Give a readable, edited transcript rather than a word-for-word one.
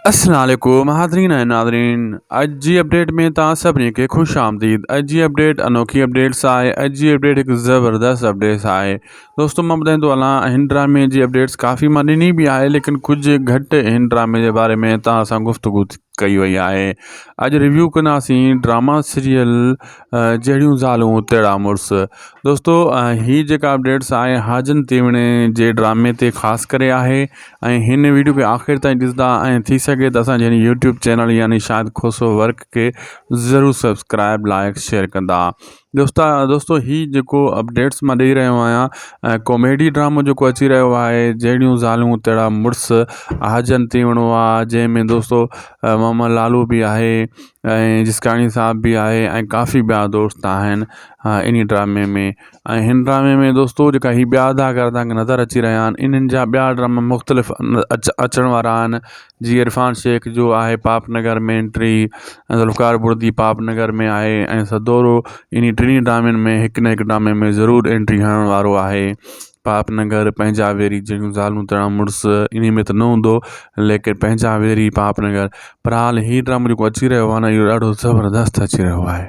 السلام عليڪم حاضرين ۽ ناظرين اڄ جي اپڊيٽ ۾ توهان سڀني کي خوش آمديد اڄ جي اپڊيٽ انوکي اپڊيٽس آهي اڄ جي اپڊيٽ هڪ زبردست اپڊيٽس آهي دوستو مان ٻڌائيندو هلان هن ڊرامي جي اپڊيٽس ڪافي مان ڏني به آهي ليڪن ڪجهه گهٽ هن ڊرامي جي باري ۾ توهان سان گفتگو ڪئي وئي آهي اڄ ريويو ڪنداسين ڊراما سيريل جهڙيون زالون تهڙا مڙس دوستو هي جيڪا اپڊيٽس آهي حاجن تيوڻي جي ڊرامي تي خاص ڪري آهي ۽ هن ويڊيو کي آخر تائين ڏسندا ۽ ٿي سگهي ته اسان جي هن يوٽيوب چينل يعني شاهد کوسو ورڪ کي ضرور سبسڪرائب لائڪ شيئر ڪندا دوستا دوستو هي جيڪو اپڊيٽس مان ڏئي رهيو آهيان ڪاميڊي ڊرامو جيڪو اچي رهيو آهي جهڙيون زالون تهڙا مڙس حاجن تيوڻو آهي جنهن ۾ دوستو محمد لالو به آهي ۽ جسڪاڻي صاحب به آهي ۽ ڪافي ٻيا دوست آهن انهي ڊرامي ۾ ۽ هن ڊرامي ۾ دوستو جيڪا هي ٻيا اداڪار توهان کي نظر اچي رهيا آهن انهن جا ٻيا ڊراما مختلف اچڻ وارا آهن جيئن عرفان شيخ جو آهي پاپ نگر ۾ انٽري ذوالفقار بڙدي پاپ نگر ۾ آهي ۽ سدورو انهي ٽنهي ڊرامن ۾ هڪ نه هڪ ڊرامي ۾ ضرور انٽري هڻڻ وارو آهي پاپ نگر پنهنجا ويري جهڙيون زالون تهڙا مڙس انهي ۾ ته نه هوندو ليڪن پنهنجا ويري پاپ نگر پر حال هي ڊرامو جيڪو اچي رهيو آهي نه اهو ڏاڍو زبردست اچي رهيو آهي.